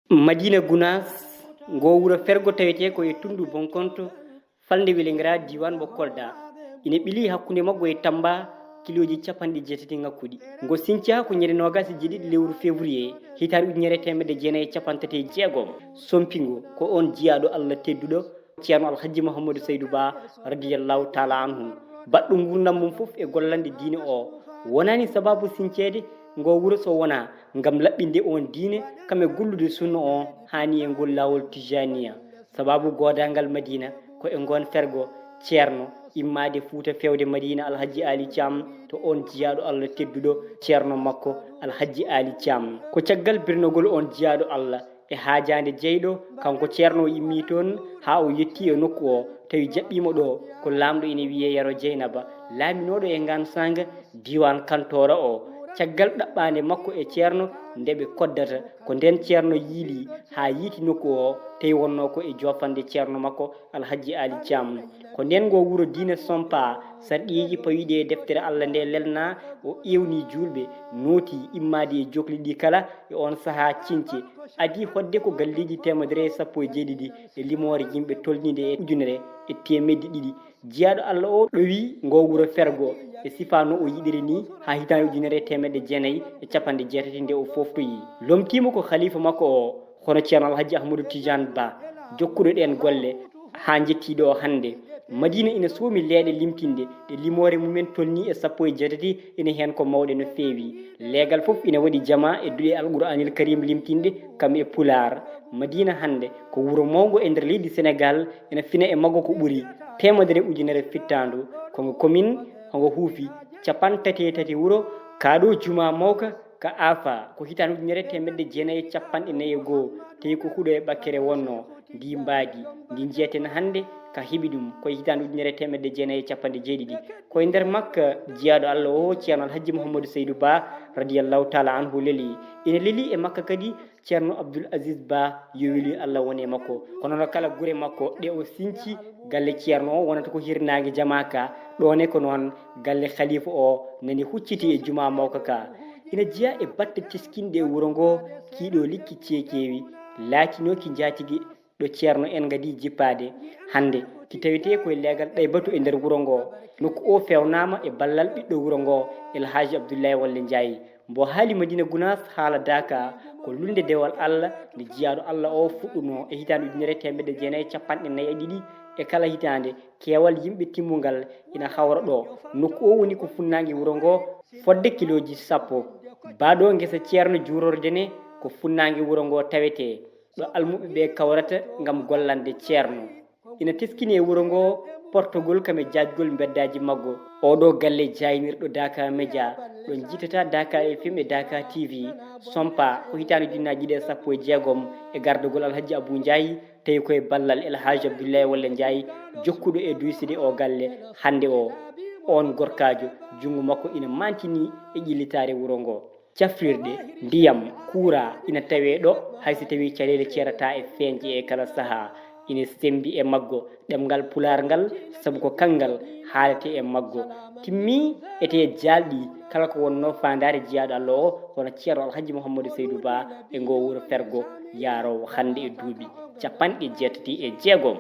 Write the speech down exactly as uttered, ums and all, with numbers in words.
Madina Gunaas, ngo wuro fergo tawetee ko e tunndu Bonkonto, falnde Welingira, diiwaan mo Kolda. Ina ɓilii hakkunde maggo e Tamba, kilooji capanɗe jeetati ŋakkuɗi. Ngo sincaa ko ñande noogaas e jeeɗiɗi lewru février, hitaande ujunere e teemedde jeenayi e capanɗe tati e jeegom. Sompi ngo ko oon jiyaaɗo Allah tedduɗo, Ceerno Alhaji Muhammadu Saydu Ba, radiyallahu taala anhu. Baɗɗo nguurndam mum fof e gollande diine o. Wonaani sabaabu sinceede ngo wuro so wonaa ngam laɓɓinde oon diine, kam e gollude sunna o haani e ngol laawol Tijaniya. Sabaabu goodaangal Madina ko e ngoon fergo Ceerno immaade Fuuta feewde Madina Alhaji Ali Caam to oon jiyaaɗo Allah tedduɗo, Ceerno makko Alhaji Ali Caam. Ko caggal birnogol oon jiyaaɗo Allah e haajaande jeyɗo, kanko Ceerno o immii toon haa o yettii e nokku o, tawi jaɓɓiima ɗo ko laamɗo ina wiyee Yero Jeynaba, laaminooɗo e ngaan saanga diiwaan Kantoora o. Caggal ɗaɓɓaande makko e Ceerno nde ɓe koddata, ko ndeen Ceerno yiilii haa yiiti nokku o, tawi wonnoo ko e joofande Ceerno makko Alhaji Ali Caam. Ko ndeen ngo wuro diine sompaa, sarɗiiji pawiiɗi e deftere Allah nde lelnaa, o eewnii juulɓe, nootii immaade e jokli ɗi kala e oon sahaa cince. Adii hoɗde ko galleeji teemedere e sappo e jeeɗiɗi e limoore yimɓe tolniinde e ujunere e teemedde ɗiɗi. Jiyaaɗo Allah o ɗowi ngo wuro fergo e sifaa no o yiɗiri ni haa hitaande ujunere e teemedde jeenayi e capanɗe jeetati nde o fooftoyii. Lomtiima ko khalifa makko o, hono Ceerno Alhaji Ahmadu Tijaan Ba, jokkuɗo ɗeen golle haa njettii ɗo hannde. Madina ina soomi leeɗe limtinɗe, ɗe limoore mumen tolnii e sappo e jeetati, ina heen ko mawɗe no feewi. Leegal fof ina waɗi jamaa e duɗe Alqur'aanil Kariim limtinɗe, kam e Pulaar. Madina hannde ko wuro mawngo e nder leydi Senegaal, ina fina e maggo ko ɓuri teemedere ujunere fittaandu. Ko ngo komin, ko ngo huufi capanɗe tati e tati wuro, kaa ɗo jumaa mawka, ka Afa, ko hitaande ujunere teemedde jeenayi e capanɗe nayi e goo, tawi ko huɗo e ɓakkere wonnoo. Ndi mbaadi, ndi njiyeten hannde, ka heɓi ɗum, ko e hitaande ujunere teemedde jeenayi e capanɗe jeeɗiɗi. Ko e nder makka jiyaaɗo Allah o, Ceerno Alhaji Muhammadu Saydu Ba, radiyallahu taala anhu, leli. Ina leli e makka kadi Ceerno Abdul Aziz Ba, yo weli Allah won e makko. Kono no kala gure makko ɗe o sinci, galle Ceerno o wonata ko hirnaange jamaa ka, ɗoone ko noon galle khalifa o nani hucciti e jumaa mawka ka. Ina jeyaa e batte teskinɗe e wuro ngo, kiiɗo likki ceekeewi, laatinooki njaatigi ɗo Ceerno en ngadii jippaade hannde, ki tawetee ko e leegal Ɗaybatu e nder wuro ngo. Nokku o feewnaama e ballal ɓiɗɗo wuro ngo, El Haaji Abdullahi Walle Njaay. Mbo haali Madina Gunaas haala Daaka, ko lulnde dewal Allah nde jiyaaɗo Allah o fuɗɗunoo e hitaande ujunere teemedde jeenayi e capanɗe nayi e ɗiɗi. E kala hitaande, keewal yimɓe timmungal ina hawra ɗo. Nokku o woni ko funnaange wuro ngo fodde kilooji sappo. Baa ɗo ngesa Ceerno juurorde ne, ko funnaange wuro ngo tawetee, ɗo almuɓɓe ɓe kawrata ngam gollande Ceerno. Ina teskini e wuro ngo portogol kam e jaajgol mbeddaaji maggo. Oɗo galle jaaynirɗo Daaka Media, ɗo njiitata Daaka F M e Daaka T V, sompa ko hitaande ujunnaaji ɗiɗi e sappo e jeegom e gardagol Alhaji Abuu Njaay, tawi ko e ballal El Haaji Abdullahi Walle Njaay, jokkuɗo e duysude o galle hannde o. Oon gorkaajo, junngo makko ina maantini e ƴellitaare wuro ngo. Cafrirɗe, ndiyam, kuuraa ina tawee ɗo, hay so tawii caɗeele ceerataa e feeñde e kala sahaa. Ina semmbi e maggo ɗemngal Pulaar ngal, sabu ko kanngal haaletee e maggo. Timmii etee jaalɗi kala ko wonnoo faandaare jiyaaɗo Allah o, hono Ceerno Alhaji Muhammadu Saydu Ba e ngo wuro Fergo, yaaroowo hannde e duuɓi capanɗe jeetati e jeegom.